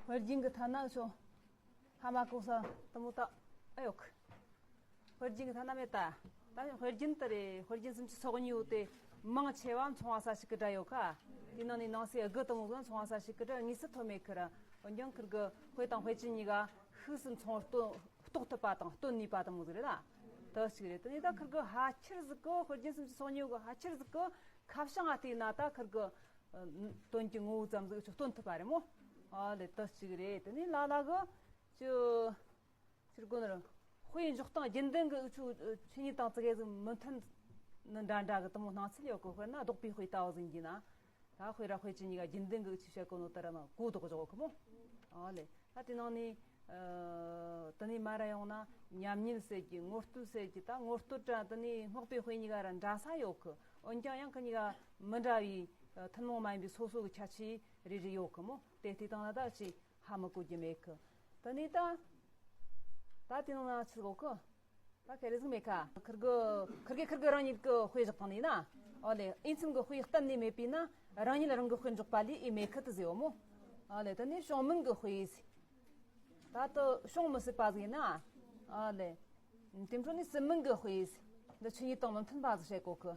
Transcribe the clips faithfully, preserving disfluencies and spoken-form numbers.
དཔེ་རྒྱུན་གྱི་ཐད་ན་ཆོ་ཧ་མ་གོ་ས་དུ་མོ་ད་ཨེ་ཡོད་གི། དཔེ་རྒྱུན་གྱི་ཐད་ན་མེད་ད། ད་དཔེ་རྒྱུན་དེ་རེད། དཔེ་རྒྱུན་སུམ་ཅུ་སོ་གཉིས་ཡོད་དེ། མང་ཆེ་བ་མཚུངས་པ་གསལ་བྱེད་ཀྱི་སྒྲ་ཡོད་ཀ། དེ་ནང་ནས་ནང་གསེས་དགུ་དུ་མོ་ཟིག་མཚུངས་པ་གསལ་བྱེད་ཀྱི་སྒྲ་དངོས་སུ་ཐོན་མེད་ཀི་ར། འོན་ཀྱང་ཁིར་གི་དཔེ་དང་དཔེ་ཅན་གཉིས་ཀ་ཤུགས་སུ་མཚུངས་པར་རྟོགས་རྟོགས་ཐུབ་པ་དང་སྟོན་ནུས་པ་དུ་མོ་ཟིག་རེད་ད། དེ་གཅིག་རེད། དེ་ནས་ད་ཁིར་གི་ཕལ་ཆེར་ཟིག་གི་དཔེ་རྒྱུན་སུམ་ཅུ་སོ་གཉིས་ཡོད་གི་ཕལ་ཆེར་ཟིག་གི་ཁ་བྱང་ང་བལྟས་ན་ད་ཁིར་གི་དོན་གྱི་ངོ་བོ་ཙམ་ཟིག་ཆོ་སྟོན་ཐུབ་པ་རེད་མོ། ཨ་ལེ་དེ་གཅིག་རེད། དེ་ནས་ལ་ལ་གི་ཆོ་ཕྱིར་གོ་ནི་ར། དཔེ་འཇོག་སྟངས་རྒྱུན་ལྡན་གྱི་འུ་ཆོ་ཆོས་ཉིད་དང་ཙི་གེ་ཟིག་མི་མཐུན་ནི་འདྲ་འདྲ་གི་དུ་མོ་སྣང་ཚུལ་ཡོད་གི། དཔེར་ན་ལྡོག་པའི་དཔེ་ལྟ་བུ་ཟིག་ཡིན་གྱི་ན། ད་དཔེ་ར་དཔེ་ཅན་གཉིས་ཀ་རྒྱུན་ལྡན་གྱི་འུ་ཆོས་བཤད་གོ་ནོ་ལྟར་ན་གོ་ལྡོག་འཇོག་གི་མོ། ཨ་ལེ། ད་དེ་ནང་ནས་ཨ་དེ་ནས་མ་ར་ཡོང་ན་མཉམ་ཉིད་ཟེར་གྱི་ངོ་སྤྲོད་ཟེར་གྱི་ད་ངོ་སྤྲོད་དྲ་དེ་ནས་སྔགས་པའི་དཔེ་གཉིས་ཀ་ར་འདྲ་ས་ཡོད་གི། འོན་ཀྱང་ཡང་ཁི་གཉིས་ཀ་མི་འདྲ་བའི་ཨ་ཐུན་མོང་མ་ཡིན་པའི་སོ་སོ་གི་ཁྱད་ཆོས་རེ་རེ་ཡོད་གི་མོ། དེ་དེ་དང་ན་ད་ཅི། ཧ་མི་གོ་རྒྱུ་མེད་གི། དེ་ནས་ད། ད་དེ་ནང་ན་ཆི་གོ་གི། ད་ག་རེ་ཟིག་མེད་ཁ། ཁིར་གི་ཁིར་གི་ཁིར་གི་རང་ཉིད་གི་དཔེ་བཞག་སྟངས་ནི་ན། ཨོ་ལེ་ཨིན་ཚིམ་གི་དཔེ་གཏན་ནས་མེད་པས་ན་རང་ཉིད་རང་གི་དཔེ་འཇོག་པ་ལས་ཨེ་མེད་ཁི་དུ་ཟེར་བ་མོ། ཨོ་ལེ་དེ་ནས་བྱུང་མིན་གི་དཔེ་ཟེར། ད་དུ་བྱུང་མི་སྲིད་པ་ཟིག་ཡིན་ན། ཨོ་ལེ། དེ་འཕྲོ་ནས་སྲིད་མིན་གི་དཔེ་ཟེར། འདི་ཆོས་ཉིད་དང་མི་མཐུན་པ་ཟིག་བཤད་གོ་གི།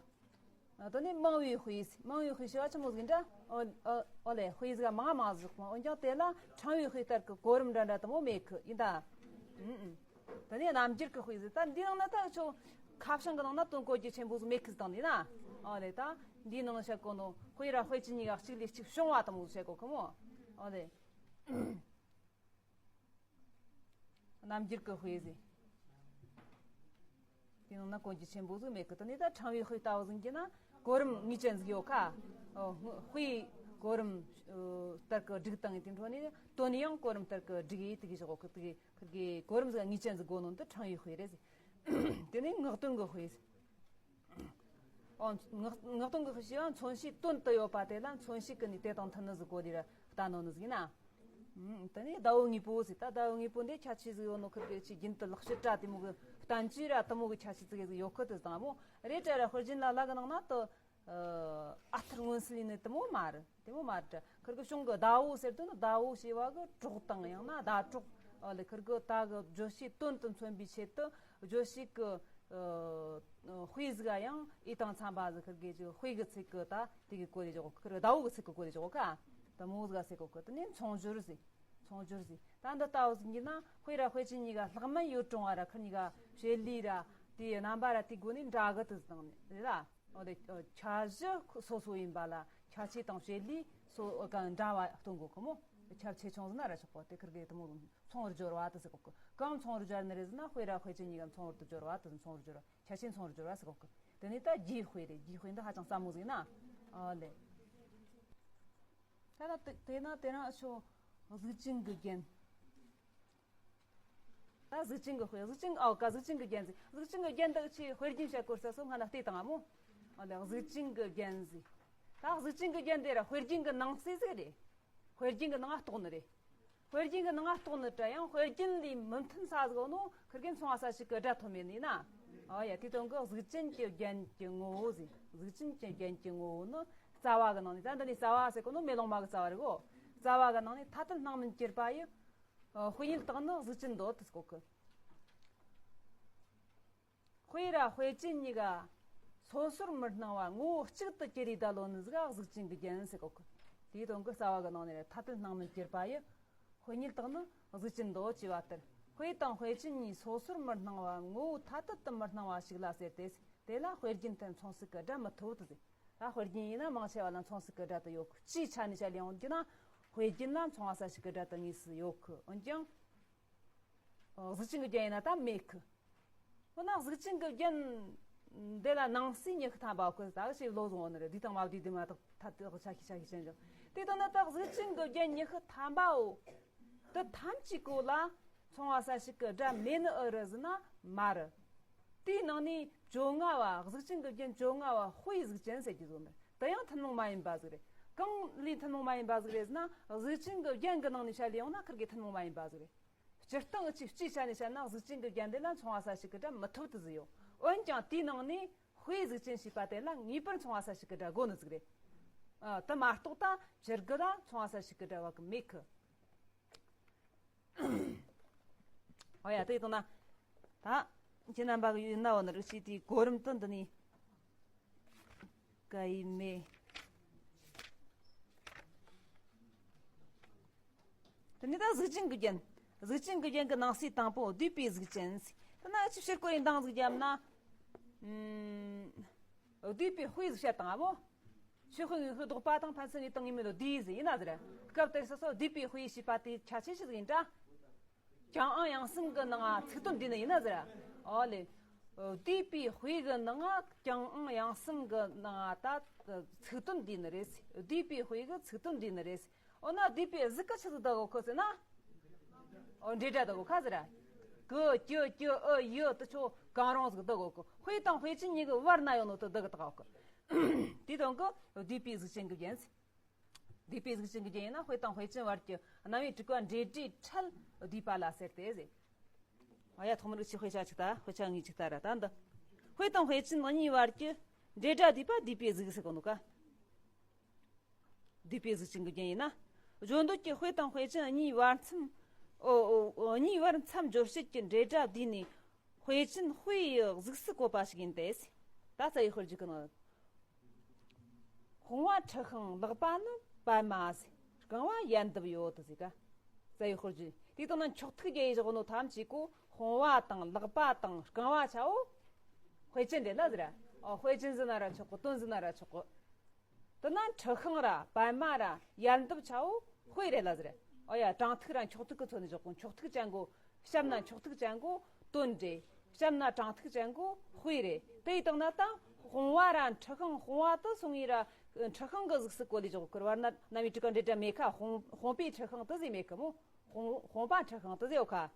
ཨ་དེ་ནས་མང་བའི་དཔེ། མང་བའི་དཔེ་ཞེས་པ་ཆི་མོ་ཟིག་འདྲ། ཨོ་ཨོ་ཨོ་ལེ་དཔེ་ཟིག་མང་མང་ཟིག་མོ། འོན་ཀྱང་དེ་ལ་ཕྲེང་བའི་དཔེ་ལྟར་གྱི་གོ་རིམ་འདྲ་འདྲ་དུ་མོ་མེད་གི་ཡིན་ད། ཨུམ་ཨུམ། དེ་ནས་རྣམ་འགྱུར་གྱི་དཔེ་ཟིག་ད་འདི་ནང་ན་ད་ཆོ་ཁ་བྱང་གི་ནང་ན་དོན་གོ་རྒྱུ་ཆེན་པོ་ཟིག་མེད་གི་ཟིག་དང་འདི་ན། ཨོ་ལེ་ད་འདིའི་ནང་བཤད་གོ་ནོ་དཔེ་ར་དཔེ་ཅན་གཉིས་ཀ་གཅིག་ལས་གཅིག་བྱུང་བ་དུ་མོ་བཤད་གོ་གི་མོ། ཨོ་ལེ། རྣམ་འགྱུར་གྱི་དཔེ་ཟེར། དེ་ནང་ན་གོ་རྒྱུ་ཆེན་པོ་ཟིག་མེད་གི། དེ་ནས་ད་ཕྲེང་བའི་དཔེ་ལྟ་བུ་ཟིག་གི་ན་གོ་རིམ་ངེས་ཅན་ཟིག་ཡོད་ཁ། ཨོ་དཔེ་གོ་རིམ་ལྟར་གི་སྒྲིག་སྟངས་དེ་འཕྲོ་ནས་དོན་ཡང་གོ་རིམ་ལྟར་གི་སྒྲིག་ཡས་དེ་གི་བཞག་གི། དེ་གི་ཁིར་གི་གོ་རིམ་ཟིག་ངེས་ཅན་ཟིག་དགོ་ནོ་འདི་ཕྲེང་བའི་དཔེ་རེད་ཟེར། དེ་ནས་ངག་དོན་གྱི་དཔེ་ཟེར། ཨོ་ངག་ངག་དོན་གྱི་དཔེ་ཞེས་པ་མཚོན་བྱའི་དོན་དུ་ཡོད་པ་དེ་ལ་མཚོན་བྱེད་ཀྱི་ནི་དེ་དང་མཐུན་ནི་ཟིག་གོ་དེ་ར་ལྟ་ནོ་ནི་ཟིག་ཡིན་ན། ཨུམ། དེ་ནས་ཟླ་བོ་དངོས་པོ་ཟེར། ད་ཟླ་བོ་དངོས་པོ་འདི་ཁྱད་ཆོས་ཟིག་ཡོད་ནོ་ཁིར་གི་ཆི་རྒྱུན་དུ་ལེགས་བཤད་སྒྲ་དེ་མོ་གི་བསྟན་བཅོས་ར་དུ་མོ་གི་ཁྱད་ཆོས་ཟིག་ཡོད་ཁི་དེ་དང་མོ་རེད་དྲ་ར། དཔེ་རྒྱུན་ལ་ལ་གི་ནང་ན་དུ་ཨ་ཐུར་མངོན་གསལ་ཡིན་ནི་དུ་མོ་མ་རེད། དེ་མོ་མ་རེད་དྲ། ཁིར་གི་གཞུང་གི་ཟླ་བོ་ཟེར་དུས་ནི་ཟླ་བོ་ཞེས་པ་གི་གྲོགས་དང་ཡང་ན་ཟླ་གྲོགས། ཨ་ལེ་ཁིར་གི་ད་གི་བརྗོད་བྱའི་དོན་དུ་མཚོན་པའི་ཆེད་དུ་བརྗོད་བྱའི་གི་ཨ་དཔེ་ཟིག་ཡང་ཨི་དང་འཚམ་པ་ཟིག་ཁིར་གི་ཅིག་དཔེ་གི་ཚིག་གི་ད་དེ་གི་གོ་དེ་ཇོག་ཁིར་གི་ཟླ་བོ་གི་ཚིག་གི་གོ་དེ་ཇོག་ཁ། ད་མོ་ཟིག་ཟེར་གོ་གི། དེ་ནས་མཚུངས་སྦྱོར་ཟེར། མཚུངས་སྦྱོར་ཟེར། ད་འདི་ལྟ་བུ་ཟིག་ཡིན་ན་དཔེ་ར་དཔེ་ཅན་གཉིས་ཀ་ལྷག་མིན་ཡོད་རུང་བ་ར་ཁིར་གཉིས་ཀ་བྱེད་ལས་ར་དེའི་རྣམ་པ་ར་དེའི་སྒོ་ནས་འདྲ་གི་དུ་བཏང་ནས་རེད་ལ། འོ་དེ་ཁྱད་གཞི་སོ་སོ་ཡིན་པ་ལ་ཁྱད་ཆོས་དང་བྱེད་ལས་སོ་གང་འདྲ་བ་སྟོན་དགོས་གི་མོ། ཁྱབ་ཆེ་ཆུང་ཟེར་ན་ར་ཆོག་གོ། དེ་ཁིར་གི་དུ་མོ་མཚུངས་པར་སྦྱོར་བ་དུ་ཟེར་གོ་གི། གང་མཚུངས་པར་སྦྱར་ནི་རེད་ཟེར་ན་དཔེ་ར་དཔེ་ཅན་གཉིས་ཀ་མཚུངས་པར་དུ་སྦྱོར་བ་དུ་མཚུངས་པར་སྦྱོར་བ། ཁྱད་ཆོས་མཚུངས་པར་སྦྱོར་བ་ཟེར་གོ་གི། དེ་ནས་ད་རྒྱས་དཔེ་རེད། རྒྱས་དཔེ་འདི་ཧ་ཅང་ཟབ་མོ་ཟིག་ཡིན་ན། ཨ་ལེ། ད་ལ་དེ་དེ་ན་དེ་རང་ཨ་ཆོ་གཟུགས་ཅན་གྱི་རྒྱན། ད་གཟུགས་ཅན་གྱི་དཔེ་གཟུགས་ཅན་ཨའོ་ཀ་གཟུགས་ཅན་གྱི་རྒྱན་ཟེར། གཟུགས་ཅན་གྱི་རྒྱན་འདི་ཆེ་དཔེ་རྒྱུན་བཤད་སྐོར་ས་སོ་སྔ་ན་བལྟས་དང་ཨ་མོ། ཨ་ལེ་གཟུགས་ཅན་གྱི་རྒྱན་ཟེར། ད་གཟུགས་ཅན་གྱི་རྒྱན་དེ་ར་དཔེ་རྒྱུན་གྱི་ནང་གསེས་ཟིག་རེད། དཔེ་རྒྱུན་གྱི་ནང་ང་གཏོགས་ནི་རེད། དཔེ་རྒྱུན་གྱི་ནང་ང་གཏོགས་ནི་དྲ་ཡང་དཔེ་རྒྱུན་ལས་མི་མཐུན་ས་ཟིག་ནོ་ཁིར་གི་མཚུངས་པ་གསལ་བྱེད་ཀྱི་སྒྲ་ཐོན་མེད་ནི་ན། ཨ་ཡ་དེ་དོན་གི་གཟུགས་ཅན་གྱི་རྒྱན་གྱི་ངོ་བོ་ཟེར། གཟུགས་ཅན་གྱི་རྒྱན་གྱི་ངོ་བོ་ནི་རྩ་བ་གི་ནང་ནས། ད་འདི་ནས་རྩ་བ་ཟེར་གོ་ནོ་མེ་ལོང་མ་གི་རྩ་བ་རེད་གོ། རྩ་བ་གི་ནང་ནས་ཐ་དད་སྣང་མིན་གྱུར་པ་ཡི། ཨ་དཔེ་ཉིད་དག་ནི་གཟུགས་ཅན་འདོད་དུ་གོ་གི། དཔེ་ར་དཔེ་ཅན་གཉིས་ཀ་སོ་སོར་མི་སྣང་བ་ངོ་བོ་གཅིག་ཏུ་གྱུར་རེ་ད་ལོ་ནི་ཟིག་ག་གཟུགས་ཅན་གྱི་རྒྱན་ཟེར་གོ་གི། དེའི་དོན་གི་རྩ་བ་གི་ནང་ནས་ར་ཐ་དད་སྣང་མིན་གྱུར་པ་ཡི། དཔེ་ཉིད་དག་ནི་གཟུགས་ཅན་འདོད་ཅེས་པ་ལྟར། དཔེ་དང་དཔེ་ཅན་གཉིས་སོ་སོར་མི་སྣང་བ་ངོ་བོ་ཐ་དད་དུ་མི་སྣང་བ་ཞིག་ལ་ཟེར་ཏེ། དེ་ལ་དཔེ་རྒྱན་ལྟར་མཚུངས་གསལ་གྱི་སྒྲ་མི་ཐོབ་ཏུ་ཟེར། ད་དཔེ་རྒྱན་ཡིན་ན་མང་ཆེ་བ་ལ་མཚུངས་གསལ་གྱི་སྒྲ་དུ་ཡོད་གི། སྤྱིའི་ཆ་ནས་བཤད་ལེ་ཡོང་རྒྱུ་ན་དཔེ་རྒྱན་ལ་མཚུངས་པ་གསལ་བྱེད་ཀྱི་སྒྲ་དུ་དངོས་སུ་ཡོད་གི། འོན་ཀྱང་གཟུགས་ཅན་གྱི་རྒྱན་ཡིན་ན་ད་མེད་གི། འོ་ན་གཟུགས་ཅན་གྱི་རྒྱན་འདི་ལ་ནང་གསེས་ཉི་ཤུ་ཐམ་པ་ཁོ་ད་ཞིག་ལོ་བཟུང་བ་ནི་རེད། འདི་དང་མ་བསྡུས་དེ་མ་གཏོགས་ཐ་དད་ཆ་ཤས་ཆ་ཤས་ཅན་ཅང་། དེ་དང་ན་ད་གཟུགས་ཅན་གྱི་རྒྱན་ཉི་ཤུ་ཐམ་པའོ། དེ་ཐམས་ཅད་གོ་ལ་མཚུངས་པ་གསལ་བྱེད་ཀྱི་སྒྲ་མེད་ནི་ཨེ་རེད་ཟེར་ན་མ་རེད། དེའི་ནང་ནས་བཅོ་ལྔ་བ་གཟུགས་ཅན་གྱི་རྒྱན་བཅོ་ལྔ་བ་དཔེའི་གཟུགས་ཅན་ཟེར་གྱི་བཟོ་ནི། དེ་ཡང་ཐུན་མོང་མ་ཡིན་པ་ཟིག་རེད། གང་ལས་ཐུན་མོང་མ་ཡིན་པ་ཟིག་རེད་ཟེར་ན་གཟུགས་ཅན་གྱི་རྒྱན་གྱི་ནང་ནས་བཤད་ལེ་ཡོང་ན་ཁིར་གི་ཐུན་མོང་མ་ཡིན་པ་ཟིག་རེད། སྤྱིར་བཏང་ཨུ་ཆོས་སྤྱིའི་ཆ་ནས་བཤད་ན་གཟུགས་ཅན་གྱི་རྒྱན་དེ་ལ་མཚུངས་པ་གསལ་བྱེད་ཀྱི་སྒྲ་མི་ཐོབ་ཏུ་ཟིག་ཡོད། འོན་ཀྱང་དེའི་ནང་ནས་དཔེའི་གཟུགས་ཅན་ཞེས་པ་དེ་ལ་ངེས་པར་མཚུངས་པ་གསལ་བྱེད་ཀྱི་སྒྲ་དགོས་ནི་ཟིག་རེད། ཨ། དེ་མ་གཏོགས་ད་སྤྱིར་གི་ལ་མཚུངས་པ་གསལ་བྱེད་ཀྱི་སྒྲ་བ་གི་མེད་གི། ཨོ་ཡ་དེ་ཡིན་ན། ད་ཁྱེད་རྣམ་པ་གི་ཡུལ་ན་འོ་ན་རིགས་ཤིག་དེའི་གོ་རིམ་དུ་འདི་ནི། ག་ཡི་མེ། དེ་ནི་ད་གཟུགས་ཅན་གྱི་རྒྱན། གཟུགས་ཅན་གྱི་རྒྱན་གྱི་ནང་གསེས་དང་པོ་བསྡུས་པའི་གཟུགས་ཅན། དེ་ན་ཅི་ཕྱིར་གོ་ཡིན་དང་གཟུགས་རྒྱབ་ན། ཨུམ། བསྡུས་པའི་དཔེ་ཟིག་བཤད་དང་ཨ་བོ། ཆོས་དཔེ་དངོས་དཔེ་ལྡོག་པ་དང་ཕན་ཚུན་ངེས་དང་ངེས་མེད་ལ་བསྡུས་ཟིག་ཡིན་ན་ཟེར། སྐབས་དེར་སོ་སོ་བསྡུས་པའི་དཔེ་ཞེས་པ་དེ་ཆ་ཆེ་ཞིག་ཡིན་འདྲ། ཀྱང་ཨང་ཡང་གསུམ་གྱི་ནང་ང་ཚིག་དོན་བསྡུས་ནི་ཡིན་ན་ཟེར། ཨོ་ལེ། བསྡུས་པའི་དཔེ་གི་ནང་ང་ཀྱང་ཨང་ཡང་གསུམ་གྱི་ནང་ང་ད་ཚིག་དོན་བསྡུས་ནི་རེད། བསྡུས་པའི་དཔེ་གི་ཚིག་དོན་བསྡུས་ནི་རེད། འོ་ན་བསྡུས་པའི་གཟུགས་ཀ་ཆི་ཟིག་བསྡུ་དགོས་ཁོ་ཟེར་ན། འོ་འབྲེལ་སྒྲ་བསྡུ་དགོས་ཁ་ཟེར། གི་གྱི་གྱི་ཨུ་ཡི་དེ་ཆོ་གང་རུང་ཟིག་བསྡུ་དགོས་ཁོ། དཔེ་དང་དཔེ་ཅན་གཉིས་ཀྱི་བར་ན་ཡོད་ནོ་དེ་བསྡུ་གི་བཏགས་གོ། དེ་དོན་གི་བསྡུས་པའི་གཟུགས་ཅན་གྱི་རྒྱན་ཟེར། བསྡུས་པའི་གཟུགས་ཅན་གྱི་རྒྱན་ཡིན་ན་དཔེ་དང་དཔེ་ཅན་བར་གྱི་རྣམ་དབྱེ་དྲུག་པ་འབྲེལ་སྒྲའི་ཕྲད་བསྡུས་པ་ལ་ཟེར་ཏེ་ཟེར། ཨ་ཡ་ཐོག་མར་ཅི་དཔེ་ཆ་ཅིག་ལྟ། དཔེ་ཆ་ངོས་ཅིག་ལྟ་ར་ད་འདི། དཔེ་དང་དཔེ་ཅན་གཉིས་བར་གྱི་འབྲེལ་སྒྲ་བསྡུས་པ་བསྡུས་པའི་གཟུགས་ཟེར་གོ་ནོ་ཀ། བསྡུས་པའི་གཟུགས་ཅན་གྱི་རྒྱན་ཡིན་ན། བརྗོད་འདོད་ཀྱི་དཔེ་དང་དཔེ་ཅན་གཉིས་བར་མཚམས། ཨོ་ཨོ་ཨོ་གཉིས་བར་མཚམས་སྦྱོར་བྱེད་ཀྱི་འབྲེལ་སྒྲ་བསྡུས་ནས། དཔེ་ཅན་དཔེ་ཡི་གཟུགས་སུ་བཀོད་པ་ཞིག་ཡིན་ཏེ། ད་རྩ་བའི་དཔེར་བརྗོད་ཀྱི་ནང་། དཔུང་བ་འཁྲི་ཤིང་ལག་པ་ནི་པདྨ་ཟེར། རྐང་བ་ཡལ་འདབ་ཡོད་དུ་ཟེར་ཀ། རྩ་བའི་དཔེར་བརྗོད་དེ་དང་ན་འཁྱོག་ཐིག་རྒྱག་ཡི་བཞག་ནོ་ཐམས་ཅད་ཀོ་དཔུང་བ་དང་ལག་པ་དང་རྐང་བ་ཆའོ། དཔེ་ཅན་རེད་ལ་ཟེར། ཨོ་དཔེ་ཅན་ཟེར་ན་ར་ཆོག་གོ། དོན་ཟེར་ན་ར་ཆོག་གོ། དེ་ན་འཁྲི་ཤིང་ར་པདྨ་ར་ཡལ་འདབ་ཆའོ་དཔེ་རེད་ལ་ཟེར། ཨོ་ཡ་དྲང་ཐིག་ར་འཁྱོག་ཐིག་གི་ཚོ་ནས་བཞག་གོ། འཁྱོག་ཐིག་ཅན་གོ། གཤམ་ན་འཁྱོག་ཐིག་ཅན་གོ་དོན་རེད། གཤམ་ན་དྲང་ཐིག་ཅན་གོ་དཔེ་རེད། དེ་ཡི་སྟེང་ན་ད་དཔུང་བ་ར་འཁྲི་ཤིང་། དཔུང་བ་དེ་སོང་ངེ་ར་འཁྲི་ཤིང་གི་གཟུགས་སུ་བཀོད་ལས་བཞག་གོ། བར་ན་རྣམ་དབྱེ་དྲུག་ག་འབྲེལ་སྒྲ་མེད་ཁ། དཔུང་དཔུང་པའི་འཁྲི་ཤིང་དེ་ཟིག་མེད་གི་མོ། དཔུང་དཔུང་པ་འཁྲི་ཤིང་དེ་ཟེར་ཡོད་ཁ།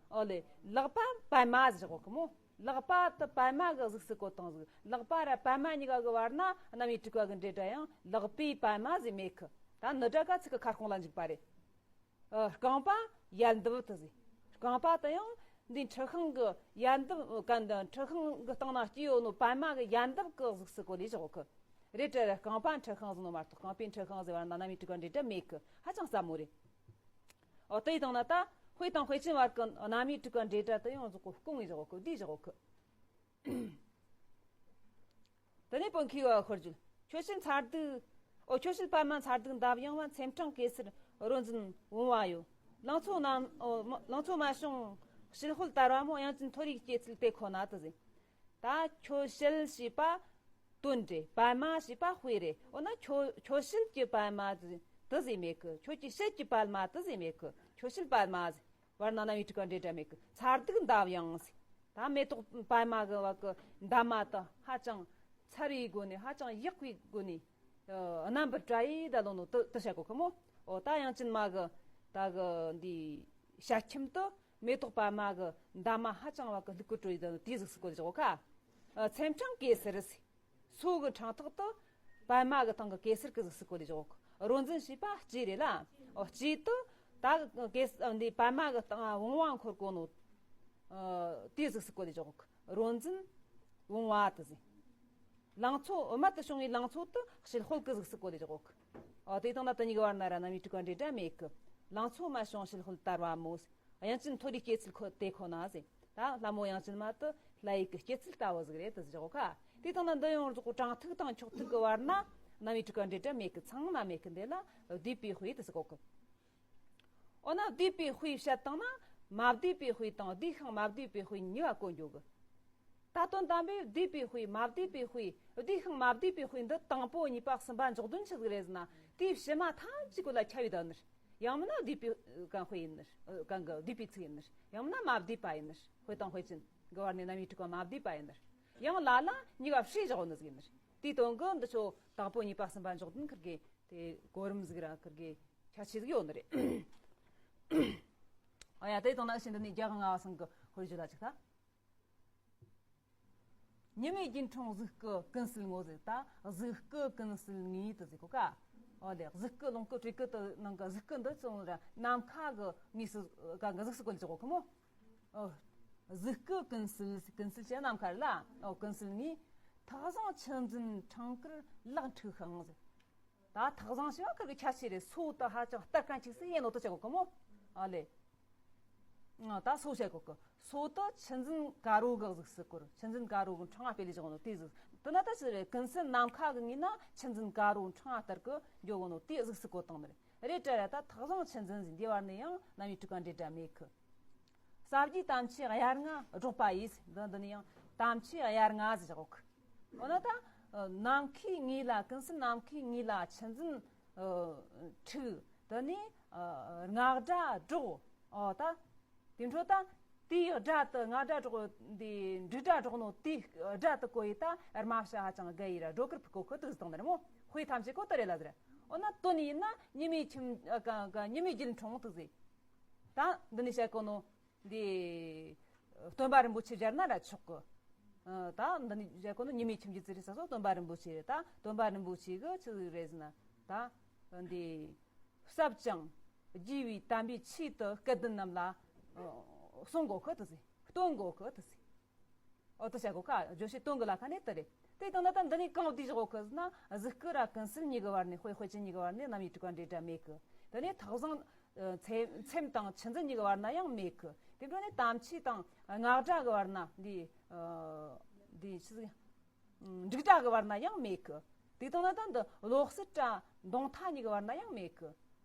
ཨོ་ལེ། ལག་པ་པདྨ་ཟེར་གོ་གི་མོ། ལག་པ་དེ་པདྨ་གི་གཟུགས་སུ་བཀོད་བཏང་ཟིག། ལག་པ་ར་པདྨ་གཉིས་ཀ་གི་བར་ན་རྣམ་དབྱེ་དྲུག་པ་གི་འབྲེལ་སྒྲ་ཡང་ལག་པའི་པདྨ་ཟེར་མེད་གི། ད་ནི་སྒྲ་ག་ཚིག་གི་ཁ་སྐོང་ལ་འཇུག་པ་རེད། ཨ། རྐང་པ་ཡལ་འདབ་དེ་ཟེར། རྐང་པ་དེ་ཡང་འདི་འཁྲི་ཤིང་གི་ཡལ་འདབ་གན་དུ་འཁྲི་ཤིང་གི་སྟེང་ན་སྐྱེས་ཡོད་ནོ་པདྨ་གི་ཡལ་འདབ་གི་གཟུགས་སུ་བཀོད་ལས་བཞག་གི། རེད་དྲ་ར་རྐང་པ་འཁྲི་ཤིང་ཟེར་ནོ་མ་གཏོགས་རྐང་པའི་འཁྲི་ཤིང་ཟེར་བ་ན་རྣམ་དབྱེ་དྲུག་པ་འབྲེལ་སྒྲ་མེད་གི། ཧ་ཅང་ཟབ་མོ་རེད། ཨོ་དེ་ཡི་སྟེང་ན་ད་དཔེ་དང་དཔེ་ཅན་བར་གྱི་རྣམ་དབྱེ་དྲུག་པ་འབྲེལ་སྒྲ་དེ་ཡང་རྫོགས་གོ། སྐུང་བའི་བཞག་གོ། བསྡུས་བཞག་གོ། དེ་ནས་པོ་མཁས་པ་ཤོར་རྒྱུ། ཁྱོད་བྱིན་མཚར་སྡུག། ཨོ་ཁྱོད་བྱིན་པདྨ་མཚར་སྡུག་འདབ་ཡངས་པ། མཚན་འཕྲེང་གེ་སར་རོ་འཛིན་བུང་བ་ཡོད། ལང་ཚོ་ནམ་ཨོ་མ་ལང་ཚོ་མ་བྱུང་བྱིལ་ཧོལ་དར་བ་མོ། དབྱངས་ཅན་མཐོ་རིས་སྐྱེད་ཚལ་དེ་ཁོ་ན་དུ་ཟེར། ད་ཁྱོད་བྱིན་ཞེས་པ་དོན་རེད། པདྨ་ཞེས་པ་དཔེ་རེད། འོ་ན་ཁྱོད་ཁྱོད་བྱིན་གྱི་པདྨ་དུ་ཟེར་མེད་གི། ཁྱོད་ཀྱི་བྱིན་གྱི་པདྨ་དུ་ཟེར་མེད་གི། ཁྱོད་བྱིན་པདྨ་ཟེར། བར་ན་རྣམ་དབྱེ་དྲུག་པ་འབྲེལ་སྒྲ་མེད་གི། མཚར་སྡུག་འདབ་ཡངས་ཟེར། ད་མེ་ཏོག་པདྨ་གི་བ་གི་འདབ་མ་དེ་ཧ་ཅང་མཚར་བའི་སྒོ་ནས། ཧ་ཅང་ཡག་པའི་སྒོ་ནས། ཨ། རྣམ་པར་བཀྲ་ཡི་ད་ལོ་ནོ་དེ་དེ་བྱ་གོ་གི་མོ། ཨོ་ད་དབྱངས་ཅན་མ་གི་ད་གི་འདི་ཞལ་ཁྱིམ་དུ་མེ་ཏོག་པདྨ་གི་འདབ་མ་ཧ་ཅང་བ་གི་ལུག་གི་བྲོ་ཡི་ད་ལོ་དེའི་གཟུགས་སུ་བཀོད་ལས་བཞག་གོ་ཁ། ཨ། མཚན་འཕྲེང་གེ་སར་ཟེར། སོ་གི་འཕྲེང་ཐག་ཏུ་པདྨ་གི་སྟེང་གི་གེ་སར་གི་གཟུགས་སུ་བཀོད་ལས་བཞག་གོ། རོ་འཛིན་ཞེས་པ་ལྕེ་རེད་ལ། ཨོ་ལྕེ་དུ་ད་གེ་འདི་པདྨ་གི་སྟེང་བུང་བ་འཁོར་གོ་ནོ། ཨ། དེའི་གཟུགས་སུ་བཀོད་ལས་བཞག་གོ། རོ་འཛིན་བུང་བ་དུ་ཟེར། ལང་ཚོ་རྨད་དུ་བྱུང་བའི་ལང་ཚོ་དུ་བྱིལ་ཧོལ་གི་གཟུགས་སུ་བཀོད་ལས་བཞག་གོ། ཨོ་དེ་དང་ན་དེ་གཉིས་ཀྱི་བར་ན་ར་རྣམ་དབྱེ་དྲུག་པ་འབྲེལ་སྒྲ་མེད་གི། ལང་ཚོ་མ་བྱུང་བྱིལ་ཧོལ་དར་བ་མོ་ཟེར། དབྱངས་ཅན་མཐོ་རིས་སྐྱེད་ཚལ་ཁོ་དེ་ཁོ་ན་ཟེར། ད་ལྷ་མོ་དབྱངས་ཅན་མ་དེ་ལྷ་ཡུལ་གྱི་སྐྱེད་ཚལ་ལྟ་བུ་ཟིག་རེད་དུ་ཟེར་གོ་ཁ། དེ་དང་ན་འདི་ཡང་རྫོགས་གོ། དྲང་ཐིག་དང་འཁྱོག་ཐིག་གི་བར་ན་རྣམ་དབྱེ་དྲུག་པ་འབྲེལ་སྒྲ་མེད་གི། ཚང་མ་མེད་གི། འདི་ལ་བསྡུས་པའི་དཔེ་དུ་ཟེར་གོ་གི། འོ་ན་བསྡུས་པའི་དཔེ་བཤད་བཏང་ན་མ་བསྡུས་པའི་དཔེ་དང་བསྡུས་ཤིང་མ་བསྡུས་པའི་དཔེ་གཉིས་ཀ་གོ་འགྱོ་གི། ད་དོན་དམ་པའི་བསྡུས་པའི་དཔེ་མ་བསྡུས་པའི་དཔེ། བསྡུས་ཤིང་མ་བསྡུས་པའི་དཔེ་འདི་དང་པོ་གཉིས་པ་གསུམ་པ་འཇོག་དོན་ཆི་ཟིག་རེད་ཟེར་ན། དེའི་ཕྱི་མ་ཐམས་ཅད་གོ་ལ་ཁྱབ་ཡི་ད་ནི། ཡང་མིན་ན་བསྡུས་པའི་གང་དཔེ་ཡིན་ནི། གང་གི་བསྡུས་པའི་ཚིག་ཡིན་ནི། ཡང་མིན་ན་མ་བསྡུས་པ་ཡིན་ནི། དཔེ་དང་དཔེ་ཅན་གི་བར་ནས་རྣམ་དབྱེ་དྲུག་པ་མ་བསྡུས་པ་ཡིན་ནི། ཡང་ལ་ལ་གཉིས་ཀ་བསྲེས་བཞག་ནི་ཟིག་ཡིན་ནི། དེའི་དོན་གི་འདི་ཆོ་དང་པོ་གཉིས་པ་གསུམ་པ་འཇོག་དོན་ཁིར་གི་དེ་གོ་རིམ་ཟིག་ར་ཁིར་གི་ཁྱད་ཆོས་ཟིག་ཡོད་ནི་རེད། ཨ་ཡ་དེ་དང་ན་ཤིན་ཏུ་ནི་རྒྱ་གང་ང་བ་སང་གི་ཧོར་ཇུ་ལ་ཅིག་ད། ཉི་མའི་རྒྱུན་འཁྲུངས་གཟུགས་སྐུ་ཀུན་གསལ་ངོ་ཟེར། ད་གཟུགས་སྐུ་ཀུན་གསལ་ངོས་དུ་ཟེར་གོ་ཀ། ཨོ་ལེ། གཟུགས་སྐུ་ལོངས་སྐུ་སྤྲུལ་སྐུ་དུ་ནང་གི་གཟུགས་སྐུ་འདི་ཚོ་ར་ནམ་མཁའ་གི་ངོས་སུ་ག་གི་གཟུགས་སུ་བཀོད་ལས་བཞག་གོ་མོ། ཨོ། གཟུགས་སྐུ་ཀུན་གསལ། ཀུན་གསལ་ཅན་ནམ་མཁའ་རེད་ལ། ཨོ་ཀུན་གསལ་ངོས། ཐགས་བཟང་ཆུ་འཛིན་འཕྲང་དཀར་ལག་འཁྲུགས་ཤིང་ཟེར། ད་ཐགས་བཟང་ཞེས་པ་ཁིར་གི་ཁྱད་ཆོས་རེད། སོ་དུ་ཧ་ཅང་སྟར་གན་ཅིག་སུ་ཡིན་ནོ་དུ་ཆ་གོ་གི་མོ། ཨ་ལེ། ད་སོ་བཤད་གོ་གི། སོ་དུ་ཆུ་འཛིན་དཀར་པོ་གི་གཟུགས་སུ་བཀོད། ཆུ་འཛིན་དཀར་པོ་གི་འཕྲེང་བ་སྤེལ་ལེ་བཞག་ནོ་དེ་གཟུགས། དེ་ན་ད་ཆི་རེད། ཀུན་གསལ་ནམ་མཁའ་གི་ངོས་ན་ཆུ་འཛིན་དཀར་པོ་འཕྲེང་བ་ལྟར་གི་འགྱོ་གོ་ནོ་དེ་གཟུགས་སུ་བཀོད་བཏང་ནི་རེད། རེད་དྲ་ར། ད་ཐག་བཟང་ཆུ་འཛིན་ཟིན་འདི་བར་ནས་ཡང་རྣམ་དབྱེ་དྲུག་པ་འབྲེལ་སྒྲ་མེད་གི། ས་བརྒྱད་དམ་ཆོས་དབྱར་རྔ་སྒྲོག་པ་ཡིས། འདི་འདི་ནི་ཡང་དམ་ཆོས་དབྱར་རྔ་ཟེར་བཞག་གོ་གི། འོ་ན་ད་ནམ་མཁའི་ངོས་ལ། ཀུན་གསལ་ནམ་མཁའི་ངོས་ལ་ཆུ་འཛིན་འཁྲིགས། དེ་ནས་རྔ་སྒྲ་སྒྲོག། འོ་ད་དེ་འཕྲོ་ད་དེའི་སྒྲ་དེ། རྔ་སྒྲ་སྒྲོག་དེ། འབྲུག་སྒྲ་སྒྲོག་ནོ་དེའི་སྒྲ་དེ་གོ་ཡི་ད་རྨ་བྱ་ཧ་ཅང་དགའ་ཡི་ར། སྒྲོ་སྐུར་ཕུད་གོ་གི་དེ་གཟུགས་བཏང་ནི་རེད་མོ། དཔེ་ཐམས་ཅད་གོ་དེ་རེད་ལ་ཟེར། འོ་ན་དོན་ཡིན་ན་ཉི་མའི་ཁྱིམ། ཉི་མའི་རྒྱུད་འཕྲེང་དེ་ཟེར། ད་འདི་ནས་བཤད་གོ་ནོ། འདི་སྟོན་པ་རིན་པོ་ཆེ་སྦྱར་ན་ར་ཆོག་གི། ཨ། ད་འདི་ནས་བཤད་གོ་ནོ་ཉི་མའི་ཁྱིམ་གྱི་ཚུལ་རེད་ས་སོ། སྟོན་པ་རིན་པོ་ཆེ་རེད། ད་སྟོན་པ་རིན་པོ་ཆེ་གི་ཆི་ཟིག་རེད་ཟེར་ན། ད་འདི་ཟབ་ཅིང་རྒྱས་པའི་དམ་པའི་ཆོས་དེ་སྐལ་ལྡན་རྣམས་ལ་གསུང་གོ་གི་དེ་ཟེར། སྟོན་གོ་གི་དེ་ཟེར། འོ་དེ་བཤད་གོ་གི། བརྗོད་བྱའི་དོན་གྱི་ལ་ཁ་ནས་དེ་རེད། དེ་དང་ན་ད་འདི་ནས་གང་བསྡུས་བཞག་གོ་གི་ཟེར་ན། གཟུགས་སྐུ་ར་ཀུན་གསལ་གཉིས་ཀྱི་བར་ནས། དཔེ་དཔེ་ཅན་གཉིས་ཀྱི་བར་ནས་རྣམ་དབྱེ་དྲུག་པ་འབྲེལ་སྒྲ་མེད་གི། དེ་ནས་ཐག་བཟང་། ཚེ་མཚེམས་དང་ཆུ་འཛིན་གཉིས་ཀྱི་བར་ན་ཡང་མེད་གི། དེ་འཕྲོ་ནས་དམ་ཆོས་དང་རྔ་སྒྲ་གི་བར་ན། འདི་འདི་ཆི་ཟིག་འབྲུག་སྒྲ་གི་བར་ན་ཡང་མེད་གི། དེ་དང་ན་ད་འདི་བློ་གསལ་ར་མདོངས་མཐའ་གཉིས་ཀྱི་བར་ན་ཡང་མེད་གི།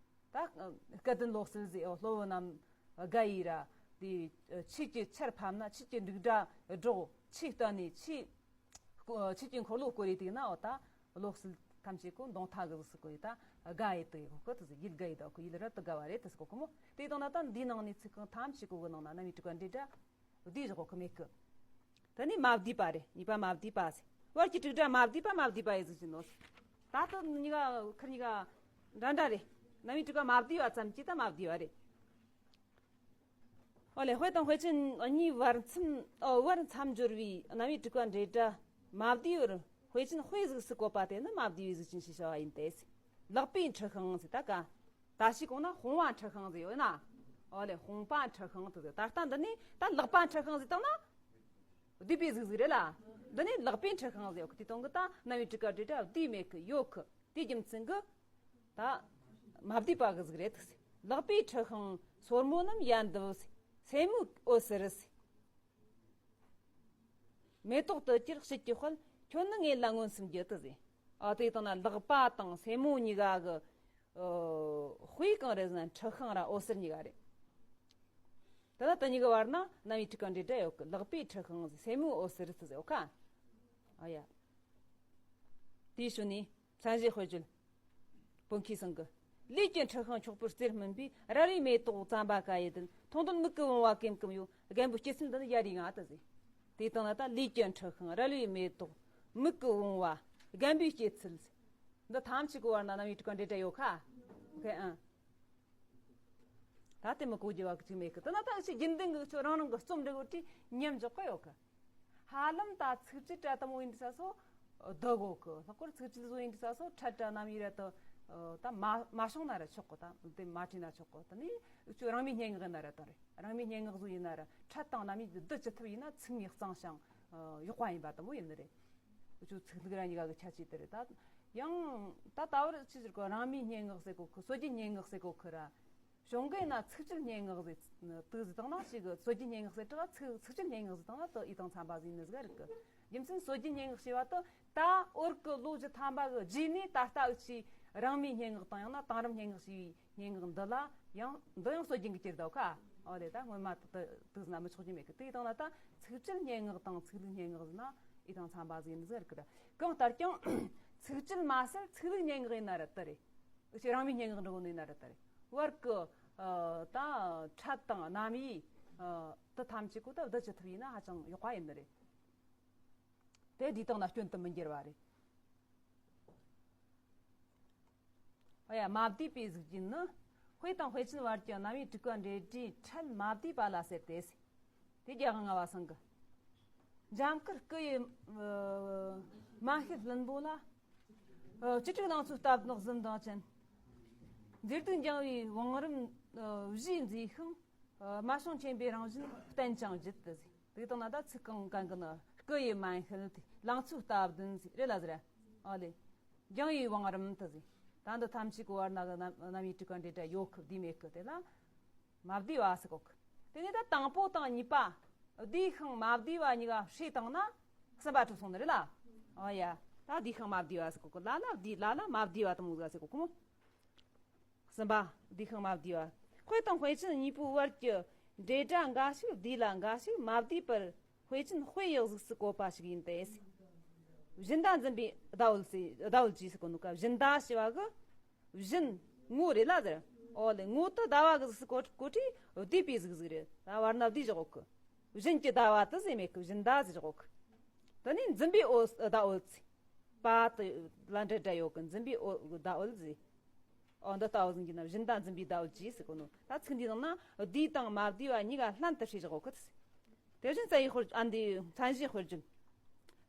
ད་སྐལ་ལྡན་བློ་གསལ་ཟེར། འོ་སློབ་བུ་རྣམས་དགའ་ཡི་ར། དེ་ཆོས་ཀྱི་ཆར་ཕབ་ན། ཆོས་ཀྱི་འབྲུག་སྒྲ་སྒྲོག་ཆོས་བསྟན་ནས། ཆོས་ཆོས་ཀྱི་འཁོར་ལོ་བསྐོར་རེ་དེ་ན། འོ་ད་བློ་གསལ་ཐམས་ཅད་གོ་མདོངས་མཐའ་གི་གཟུགས་སུ་བཀོད་ཡི་ད་དགའ་ཡི་དེ་གོ་གི་དེ་ཟེར། ཡིད་དགའ་ཡི་ད་གོ། ཡིད་རབ་ཏུ་དགའ་བ་རེད་དེ་ཟེར་གོ་གི་མོ། དེ་དང་ན་ད་འདིའི་ནང་ནས་ཚིག་རྐང་ཐམས་ཅད་གོ་གི་ནང་ན་རྣམ་དབྱེ་དྲུག་པ་འབྲེལ་སྒྲ་བསྡུས་བཞག་གོ་གི་མེད་གི། དེ་ནས་མ་བསྡུས་པ་རེད། གཉིས་པ་མ་བསྡུས་པ་ཟེར། བར་གྱི་དྲུག་སྒྲ་མ་བསྡུས་པ། མ་བསྡུས་པ་ཡི་གཟུགས་ཅན་ནོ། ད་ལྟ་གཉིས་ཀ་ཁེར་གཉིས་ཀ་འདྲ་འདྲ་རེད། རྣམ་དབྱེ་དྲུག་པ་མ་བསྡུས་པ་ཙམ་གྱིས་ད་མ་བསྡུས་པ་རེད། འོ་ལེ། དཔེ་དང་དཔེ་ཅན་གཉིས་བར་མཚམས། ཨོ། བར་མཚམས་སྦྱོར་བའི་རྣམ་དབྱེ་དྲུག་པ་འབྲེལ་སྒྲ་མ་བསྡུས་པར་དཔེ་ཅན་དཔེ་གཟུགས་སུ་བཀོད་པ་དེ་ནི་མ་བསྡུས་པའི་གཟུགས་ཅན་ཞེས་བྱ་བ་ཡིན་ཏེ། ལག་པའི་འཁྲི་ཤིང་ཟེར། ད་ག་ད་ཞིག་གོང་ན་དཔུང་བ་འཁྲི་ཤིང་ཟེར་ཡོད་ན། ཨོ་ལེ། དཔུང་པ་འཁྲི་ཤིང་དེ་ཟེར། ད་ལྟ་འདི་ནས་ད་ལག་པ་འཁྲི་ཤིང་ཟེར་བཏང་ན་བསྡུས་པའི་གཟུགས་ཟིག་རེད་ལ། འདི་ནས་ལག་པའི་འཁྲི་ཤིང་ཟེར་ཡོད་གི། དེ་དང་གི་ད་རྣམ་དབྱེ་དྲུག་པ་འབྲེལ་སྒྲ་བསྡུས་མེད་གི། ཡོད་གི། དེའི་རྒྱུ་མཚན་གྱིས་ད་མ་བསྡུས་པ་གི་ཟིག་རེད། ལག་པའི་འཁྲི་ཤིང་སོར་མོ་རྣམས་ཡལ་འདབ། སེན་མོའི་འོད་ཟེར། མེ་ཏོག་ཏུ་གྱུར་དཔྱིད་ཀྱི་དཔལ། ཁྱོད་ནི་ངེད་ལ་མངོན་སུམ་གྱི་དེ་ཟེར། ཨ། དེ་དང་ན་ལག་པ་དང་སེན་མོ་གཉིས་ཀ་གི། ཨོ། དཔེ་གང་རེད་ཟེར་ན་འཁྲི་ཤིང་ར་འོད་ཟེར་གཉིས་ཀ་རེད། དེ་ལ་དེ་གཉིས་ཀྱི་བར་ན་རྣམ་དབྱེ་དྲུག་པ་འབྲེལ་སྒྲ་ཡོད་གི། ལག་པའི་འཁྲི་ཤིང་ཟེར། སེན་མོའི་འོད་ཟེར་དེ་ཟེར་ཡོད་ཀ། ཨ་ཡ། དེའི་ཤུལ་ནས། མཚན་གཞི་དཔེ་བརྗོད། བོད་མཁས་ཚང་གི། ལུས་ཀྱི་འཁྲི་ཤིང་འཁྱོག་པོའི་རྩེར་སྨིན་པའི། རལ་བའི་མེ་ཏོག་ཙམ་པ་ཀ་ཡི་དོན། མཐོང་དོན་མིག་གི་བུང་བ་ཀེམ་ཀེམ་ཡོད། རྒན་པོའི་སྐྱེད་ཚལ་འདི་ནི་ཡར་རིང་ང་དུ་ཟེར། དེ་དང་ན་ད་ལུས་ཀྱི་འཁྲི་ཤིང་། རལ་བའི་མེ་ཏོག། མིག་གི་བུང་བ། རྒན་པོའི་སྐྱེད་ཚལ་ཟེར། འདི་ཐམས་ཅད་ཀྱི་བར་ན་རྣམ་དབྱེ་དྲུག་པ་འབྲེལ་སྒྲ་ཡོད་ཁ། ཁེ་ཨང་། ད་དེ་མི་གོ་རྒྱུ་བ་གཅིག་མེད་གི། དེ་ན་ད་ཅི་རྒྱུན་ལྡན་གྱི་ཆོས་རང་རང་གི་རྩོམ་འབྲི་གོ་དུས་མཉམ་འཇོག་གི་ཡོད་གི། ཧ་ལམ་ད་ཚིགས་བཅད་ར་དེ་མོ་ཡིན་དུས་ས་སོ་བསྡུ་གོ་གི། ལྷག་པར་ཚིགས་བཅད་བཟོ་ཡིན་དུས་ས་སོ་ཕྲད་ར་རྣམ་དབྱེ་ར་དེ་ད་མ་མ་བྱུང་ན་ར་ཆོག་གི། ད་དེ་མ་བྲིས་ན་ཆོག་གི། དེ་ནི་ཁྱོད་རང་མོས་སྙན་ངག་ཡིན་ན་ར་དེ་རེད། རང་མོས་སྙན་ངག་བཟོ་ཡིན་ན་ར་ཕྲད་དང་རྣམ་དབྱེ་བསྡུ་ཅི་ཐུབ་ཡིན་ན་ཚིག་ངོས་གཙང་ཞིང་ཡག་པ་ཡིན་པ་དེ་མོ་ཡིན་ནི་རེད། ཁྱོད་ཚིག་ལྷུག་ར་གཉིས་ཀ་གི་ཁྱད་ཆོས་དེ་རེད། ད་ཡང་ད་ད་བར་ཅི་ཟེར་གོ། རང་མོས་སྙན་ངག་ཟེར་གོ་གི། སྲོལ་རྒྱུན་སྙན་ངག་ཟེར་གོ་གི་ར། གཞུང་གི་ན་ཚིགས་བཅད་སྙན་ངག་ཟེར་དུས་ཟེར་བཏང་ན་ཞིག་གི། སྲོལ་རྒྱུན་སྙན་ངག་ཟེར་དྲག་ཚིག་ཚིགས་བཅད་སྙན་ངག་ཟེར་བཏང་ན་དེ་ཡིད་དང་འཚམ་པ་ཟིག་ཡིན་ནི་ཟིག་རིག་གི། རྒྱུ་མཚན་སྲོལ་རྒྱུན་སྙན་ངག་ཞེས་པ་དེ་ད་བོད་ཀྱི་ལོ་བཅུ་ཐམ་པ་གི་རྗེས་ནས་ད་ལྟ་འུ་ཆོས་རང་མོས་སྙན་ངག་དང་ཡང་ན་དེང་རབས་སྙན་ངག་ཞེས་པའི་སྙན་ངག་འདི་ལ་ཡང་འདི་ཡང་སྲོལ་རྒྱུན་གྱི་གྱུར་འདུག་ཁ། ཨོ་ལེ། ད་སྔོན་མ་དེ་དེ་ཟེར་ན་མི་ཆོག་རྒྱུ་མེད་གི། དེ་ཡིན་བཏང་ན་ད་ཚིགས་བཅད་སྙན་ངག་དང་ཚིག་ལྷུག་སྙན་ངག་ཟེར་ན་ཡིད་དང་འཚམ་པ་ཟིག་ཡིན་ནི་ཟིག་རིག་གི་ར། གང་ལྟར་ཀྱང་ཚིགས་བཅད་མ་ཟད་ཚིག་ལྷུག་སྙན་ངག་ཡིན་ན་ར་དེ་རེད། འུ་ཆོས་རང་མོས་སྙན་ངག་འབྲི་གོ་ནི་ཡིན་ན་ར་དེ་རེད། བར་གི་ཨ་ད་ཕྲད་དང་རྣམ་དབྱེ་ཨ་དེ་ཐམས་ཅད་གོ་ད་བསྡུ་ཅི་ཐུབ་ཡིན་ན་ཧ་ཅང་ཡག་པ་ཡིན་ནི་རེད། དེ་འདི་དག་ན་སྐྱོན་དུ་མི་འགྱུར་བ་རེད། ཨ་ཡ། མ་བསྡུས་པའི་གཟུགས་ཅན་ནི། དཔེ་དང་དཔེ་ཅན་བར་གྱི་རྣམ་དབྱེ་དྲུག་པ་འབྲེལ་སྒྲའི་ཕྲད་མ་བསྡུས་པ་ལ་ཟེར་ཏེ། དེ་རྒྱ་གར་ལྔ་པ་ཚང་གི། འཇམ་དཀར་སྐུ་ཡི་མན་ཤེལ་ལྷུན་པོ་ལ། བཅུ་དྲུག་ལང་ཚོའི་རྟ་བདུན་གཟི་མདངས་ཅན། མཛེས་སྡུག་འགྱིང་བའི་བང་རིམ་བཞིས་མཛེས་ཤིང་། རྨད་བྱུང་མཁྱེན་པའི་རང་བཞིན་བསྟན་ཅིང་བརྒྱུད་དེ། དེ་དང་ན་ད་ཚིག་གང་གང་གི་ནི་སྐུ་ཡི་མན་ཤེལ་དེ། ལང་ཚོའི་རྟ་བདུན་ཟེར་རེད་ལ་ཟེར། ཨ་ལེ། འགྱིང་བའི་བང་རིམ་དེ་ཟེར། ད་འདི་ཐམས་ཅད་ཀྱི་བར་ན་གི་རྣམ་རྣམ་དབྱེ་དྲུག་པ་འབྲེལ་སྒྲ་ཡོད་གི་བསྡུས་མེད་གི། དེ་ལ་མ་བསྡུས་པ་ཟེར་གོ་གི། དེ་ནས་ད་དང་པོ་དང་གཉིས་པ། བསྡུས་ཤིང་མ་བསྡུས་པ་གཉིས་ཀ་བསྲེས་བཏང་ན་གསུམ་པ་གྲུབ་སོང་ནི་རེད་ལ། ཨོ་ཡ། ད་བསྡུས་ཤིང་མ་བསྡུས་པ་ཟེར་གོ་གི། ལ་ལ་བསྡུས། ལ་ལ་མ་བསྡུས་པ་དེ་མོ་ཟིག་ཟེར་གོ་གི་མོ། གསུམ་པ། བསྡུས་ཤིང་མ་བསྡུས་པ། དཔེ་དང་དཔེ་ཅན་གཉིས་པོའི་བར་གྱི་འབྲེལ་སྒྲ་འགའ་ཞིག་བསྡུས་ལ་འགའ་ཞིག་མ་བསྡུས་པར། དཔེ་ཅན་དཔེ་ཡི་གཟུགས་སུ་བཀོད་པ་ཞིག་ཡིན་ཏེ། བཞིན་ཟླ་འཛིན་པའི་ཟླ་འོད་ཟེར། ཟླ་འོད་ཀྱིས་ཟེར་གོ་ནོ་ཀ། བཞིན་ཟླ་ཞེས་པ་གི། བཞིན། ངོ་རེད་ལ་ཟེར། ཨོ་ལེ། ངོ་དེ་ཟླ་བ་གི་གཟུགས་སུ་བཀོད། བཀོད་དུས་བསྡུས་པའི་གཟུགས་ཟིག་རེད། ད་བར་ན་བསྡུས་བཞག་གོ་གི། བཞིན་གྱི་ཟླ་བ་དེ་ཟེར་མེད་གི། བཞིན་ཟླ་ཟེར་བཞག་གོ་གི། དེ་ནས་འཛིན་པའི་འོད། ཟླ་འོད་ཟེར། པ་དེ་ལ་འབྲེལ་སྒྲ་ཡོད་གི། འཛིན་པའི་འོད། ཟླ་འོད་ཟེར། ཨོ་འདི་ལྟ་བུ་ཟིག་གི་ན་བཞིན་ཟླ་འཛིན་པའི་ཟླ་འོད་ཀྱིས་ཟེར་གོ་ནོ། ད་ཚིག་འདིའི་ནང་ན་བསྡུས་དང་མ་བསྡུས་པ་གཉིས་ཀ་ལྷན་དུ་བསྲེས་བཞག་གོ་གི། དེ་བཞིན་རྩ་བའི་དཔེར། ཨ་འདི་མཚན་གཞིའི་དཔེར་བརྗོད།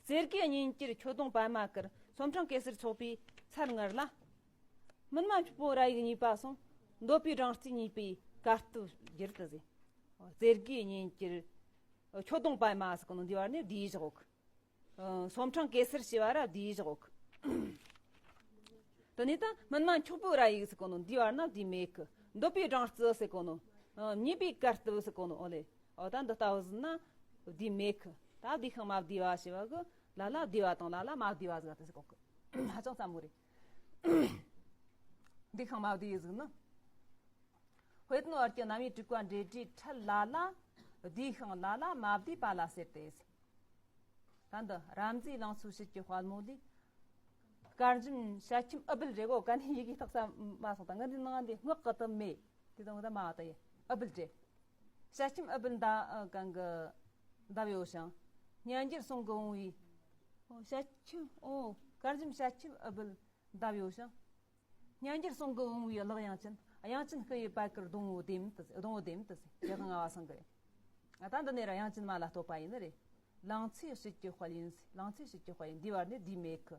གསེར་གྱི་གཉེན་གྱུར་ཁྱོད་གདོང་པདྨ་དཀར། སོམ་ཕྲེང་གེ་སར་ཚོགས་པའི་ཚར་ལྔར་ལ། མུན་མ་འཁྱུག་པོ་ར་ཡིག་གཉིས་པ་གསུངས། འདོད་པའི་སྦྲང་རྩི་གཉིས་པའི་གར་སྟབས་བསྒྱུར་ཏེ་ཟེར། གསེར་གྱི་གཉེན་གྱུར་ཁྱོད་གདོང་པདྨ་ཟེར་གོ་ནོ་འདི་བར་ནས་བསྡུས་བཞག་གོ་གི། ཨ། སོམ་ཕྲེང་གེ་སར་ཞེས་པ་ར་བསྡུས་བཞག་གོ་གི། དེ་ནས་ད་མུན་མ་འཁྱུག་པོ་ར་ཡིག་ཟེར་གོ་ནོ་འདི་བར་ན་བསྡུས་མེད་གི། འདོད་པའི་སྦྲང་རྩི་ཟེར་གོ་ནོ། ཨ། གཉིས་པའི་གར་སྟབས་ཟེར་གོ་ནོ། ཨོ་ལེ། ཨོ་ད་འདི་ལྟ་བུ་ཟིག་ན་བསྡུས་མེད་གི། ད་བསྡུས་ཤིང་མ་བསྡུས་པ་ཞེས་པ་གི། ལ་ལ་བསྡུས་པ་དང་ལ་ལ་མ་བསྡུས་པ་ཟིག་ད་ཟེར་གོ་གི། ཧ་ཅང་སླ་མོ་རེད། བསྡུས་ཤིང་མ་བསྡུས་ཟིག་ནི། དཔེ་དོན་བར་གྱི་རྣམ་དབྱེ་དྲུག་པ་འབྲེལ་སྒྲའི་ཕྲད་ལ་ལ། བསྡུས་ཤིང་ལ་ལ་མ་བསྡུས་པ་ལ་ཟེར་ཏེ། ད་འདི་རབ་མཛེས་ལང་ཚོའི་དཔྱིད་ཀྱི་དཔལ་མོ་ལས། དཀར་འཇམ་ཞལ་ཁྱིམ་ཨུཏྤལ་རེད་གོ། ག་ནས་ཡི་གེ་ཐག་ས་མ་སོང་། ད་ང་འདི་ནང་འདི་སྔགས་ཀྱི་དུ་མེད། དེ་དང་ད་མ་བ་ད་ཡི་ཨུཏྤལ་རེད། ཞལ་ཁྱིམ་ཨུཏྤལ་མདའ་གང་གི་མདའ་ཡོད་ཞིང་། སྙན་འགྱུར་གསུང་གི་བུང་བའི། ཞལ་ཁྱིམ། ཨོ། དཀར་འཇམ་ཞལ་ཁྱིམ་ཨུཏྤལ་མདའ་ཡོད་ཞིང་། སྙན་འགྱུར་གསུང་གི་བུང་བའི་གླུ་དབྱངས་ཅན། དབྱངས་ཅན་སྐུ་ཡི་བར་དཀར་སྡོང་བོ་ལྡེམ་དུ་ཟེར། སྡོང་བོ་ལྡེམ་དུ་ཟེར། རྒྱལ་དབང་ལྔ་པ་ཚང་གི་རེད། ཨ་ད་འདི་ནས་ར་དབྱངས་ཅན་མ་ལ་བསྟོད་པ་ཡིན་ནི་རེད། ལང་ཚོའི་དཔྱིད་ཀྱི་དཔལ་ཡིན་ཟེར། ལང་ཚོའི་དཔྱིད་ཀྱི་དཔལ་ཡིན། འདི་བར་ནས་བསྡུས་མེད་གི།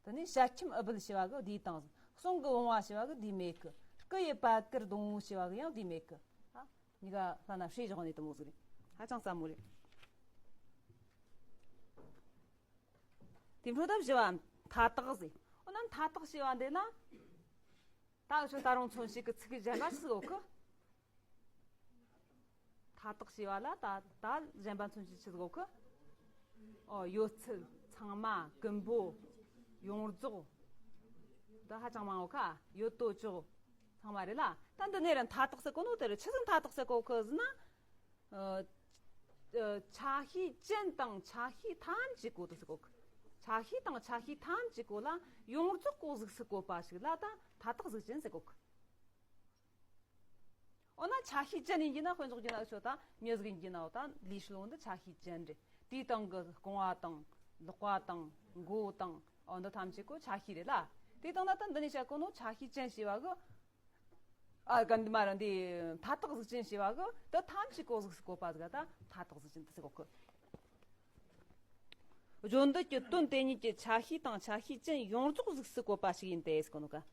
དེ་ནས་ཞལ་ཁྱིམ་ཨུཏྤལ་ཞེས་པ་གི་བསྡུས་བཏང་ཟིག། གསུང་གི་བུང་བ་ཞེས་པ་གི་བསྡུས་མེད་གི། སྐུ་ཡི་བར་དཀར་སྡོང་བོ་ཞེས་པ་གི་ཡང་བསྡུས་མེད་གི། ཨ། གཉིས་ཀ་ལྷན་ན་བསྲེས་བཞག་ནས་དུ་མོ་ཟིག་རེད། ཧ་ཅང་སླ་མོ་རེད། དེ་འཕྲོ་ད་བཞི་བ་མཐའ་དག་ཟེར། འོ་ན་མཐའ་དག་ཞེས་པ་འདི་ན། ད་འུ་ཆོ་ད་རུང་མཚོན་བྱེད་ཀྱི་ཚིག་གཞན་པ་ཞིག་ཡོད་གི། མཐའ་དག་ཞེས་པ་ལ་ད་ད་གཞན་པ་མཚོན་བྱེད་ཆི་ཟིག་ཡོད་གི། ཨོ། ཡོད་ཚད། ཚང་མ། ཀུན་པོ། ཡོངས་རྫོགས། འདི་ཧ་ཅང་མང་ཡོད་ཁ། ཡོད་དོ་ཅོག་ཚང་མ་རེད་ལ། ད་འདི་ནས་ར་མཐའ་དག་ཟེར་གོ་ནོ་དེ་རེད། ཆི་ཟིག་མཐའ་དག་ཟེར་གོ་གི་ཟེར་ན། ཨ། ཨ། ཆ་ཤས་ཅན་དང་ཆ་ཤས་ཐམས་ཅད་གོ་དུ་ཟེར་གོ་གི། ཆ་ཤས་དང་ཆ་ཤས་ཐམས་ཅད་གོ་ལ་ཡོངས་རྫོགས་གོ་གཟུགས་སུ་བཀོད་པ་ཞིག་ལ་ད་མཐའ་དག་གཟུགས་ཅན་ཟེར་གོ་གི། འོ་ན་ཆ་ཤས་ཅན་ཡིན་གྱི་ན། དཔེ་འཇོག་རྒྱུ་ན་འུ་ཆོ་ད་མྱི་ཟིག་ཡིན་གྱི་ན། འོ་ད་ལུས་ཕྱི་ལོགས་འདི་ཆ་ཤས་ཅན་རེད། དེའི་སྟེང་གི་རྐང་བ་དང་ལག་པ་དང་མགོ་དང་། འོ་འདི་ཐམས་ཅད་ཀོ་ཆ་ཤས་རེད་ལ། དེའི་སྟེང་ན་ད་འདི་ནས་བཤད་གོ་ནོ་ཆ་ཤས་ཅན་ཞེས་པ་གི། ཨ། ག་འདི་མ་ར་འདི་མཐའ་དག་གཟུགས་ཅན་ཞེས་པ་གི་ད་ཐམས་ཅད་ཀོ་གཟུགས་སུ་བཀོད་པ་ཟིག་ད་མཐའ་དག་གཟུགས་ཅན་དུ་ཟེར་གོ་གི། བརྗོད་འདོད་ཀྱི་དོན་དེ་ཉིད་ཀྱི་ཆ་ཤས་དང་ཆ་ཤས་ཅན་ཡོངས་རྫོགས་གཟུགས་སུ་བཀོད་པ་ཞིག་ཡིན་ཏེ་ཟེར་གོ་ནོ་ཀ།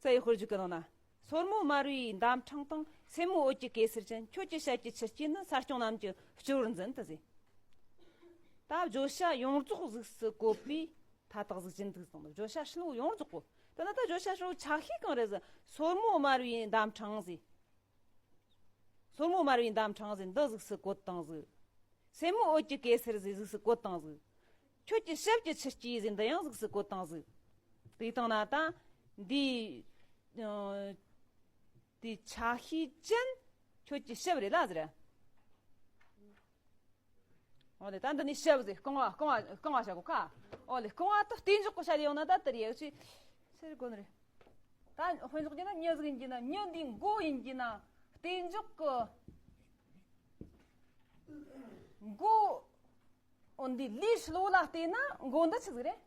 རྩ་བའི་དཔེར་བརྗོད་ཀྱི་ནང་ན། སོར་མོ་དམར་བོའི་འདམ་ཕྲེང་དང་། སེན་མོ་འོད་ཀྱི་གེ་སར་ཅན། ཁྱོད་ཀྱི་ཞལ་གྱི་ཆུ་སྐྱེས་ནི། ས་སྐྱོང་རྣམས་ཀྱི་སྤྱི་བོར་འཛིན་དུ་ཟེར། ད་བརྗོད་བྱ་ཡོངས་རྫོགས་གཟུགས་སུ་བཀོད་པའི་མཐའ་དག་གཟུགས་ཅན་དུ་གསུངས་ནོ། བརྗོད་བྱ་ཧྲིལ་བོ་ཡོངས་རྫོགས་གོ། དེ་ན་ད་བརྗོད་བྱ་ཧྲིལ་བོ་ཆ་ཤས་གང་རེད་ཟེར། སོར་མོ་དམར་བོའི་འདམ་ཕྲེང་ཟེར། སོར་མོ་དམར་བོའི་འདམ་ཕྲེང་ཟེར་འདི་གཟུགས་སུ་བཀོད་བཏང་ཟིག། སེན་མོ་འོད་ཀྱི་གེ་སར་ཟེར་གཟུགས་སུ་བཀོད་བཏང་ཟིག། ཁྱོད་ཀྱི་ཞབས་ཀྱི་ཆུ་སྐྱེས་ཟེར་འདི་ཡང་གཟུགས་སུ་བཀོད་བཏང་ཟིག། དེ་བཏང་ན་ད་འདི། ཨ། དེ་ཆ་ཤས་ཅན་ཁྱོད་ཀྱི་ཞབས་རེད་ལ་ཟེར། འོ་ལེ། ད་འདི་ནས་ཞབས་ཟེར། རྐང་བ། རྐང་བ། རྐང་བ་བྱ་གོ་ཁ། འོ་ལེ། རྐང་བ་དེ་སྟེང་འཇོག་གི་བྱ་ལས་ཡོང་ན་ད་དེར་ཡག་ཅིག་ཟེར་དགོས་ནི་རེད། ད་དཔེ་འཇོག་རྒྱུ་ན་མྱི་ཟིག་ཡིན་གྱི་ན། མྱི་འདིའི་མགོ་ཡིན་གྱི་ན། སྟེང་འཇོག་གི་མགོ། འོ་འདི་ལུས་ཕྱི་ལོགས་ལ་བལྟས་ན་མགོ་འདི་ཆི་ཟིག་རེད།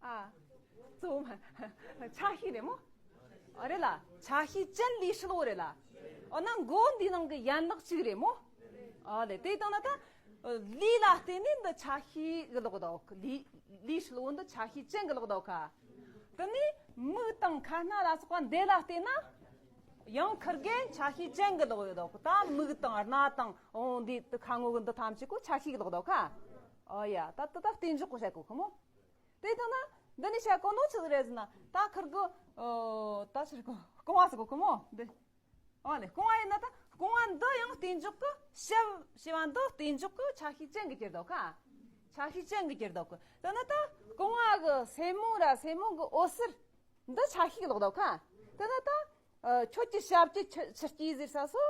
ཨ། གཙོ་བོ་མ། ཆ་ཤས་རེད་མོ། ཨ། རེད་ལ། ཆ་ཤས་ཅན་ལུས་ཕྱི་ལོགས་རེད་ལ། འོ་ན་མགོ་འདི་ནང་གི་ཡན་ལག་གཅིག་རེད་མོ། ཨ་ལེ། དེ་བཏང་ན་ད་ལུས་ལ་བལྟས་ནས་འདི་ཆ་ཤས་གི་ལོག་འདུག། ལུས། ལུས་ཕྱི་ལོགས་འདི་ཆ་ཤས་ཅན་གི་ལོག་འདུག་ཁ། དེ་ནས་མིག་དང་ཁ་སྣ་ལ་སོགས་པ་འདི་ལ་བལྟས་ན། ཡང་ཁིར་གེ་ཆ་ཤས་ཅན་གི་ལོག་ཡོད་དོ། ད་མིག་དང་སྣ་དང་འོང་འདི་ད་ཁ་ངོ་གི་འདི་ཐམས་ཅད་གོ་ཆ་ཤས་གི་ལོག་དོ་ཁ། ཨོ་ཡ། ད་ད་ད་རྟེན་འཇོག་གོ་བཤད་གོ་ཁོ་མོ། དེ་ཐང་ན་འདི་ནི་བཤད་གོ་ནོ་ཆི་ཟིག་རེད་ཟེར་ན། ད་ཁིར་གི་ཨོ་ད་ཕྱིར་གོ་རྐང་བ་ཟེར་གོ་ཁོ་མོ་འདི། ཨོ་ལེ། རྐང་བ་ཡིན་ན་ད་རྐང་བ་འདི་ཡང་རྟེན་འཇོག་གི་ཞབས་ཞེས་པ་འདི་རྟེན་འཇོག་གི་ཆ་ཤས་ཅན་གི་གྱུར་དོ་ཁ། ཆ་ཤས་ཅན་གི་གྱུར་དོ་གི། དེ་ན་ད་རྐང་བ་གི་སེན་མོ་ར་སེན་མོ་གི་འོད་ཟེར་འདི་ཆ་ཤས་གི་ལོག་དོ་ཁ། དེ་ན་ད་ཨ་ཁྱོད་ཀྱི་ཞབས་ཀྱི་ཆུ་ཆུ་སྐྱེས་ཟེར་ས་སོ།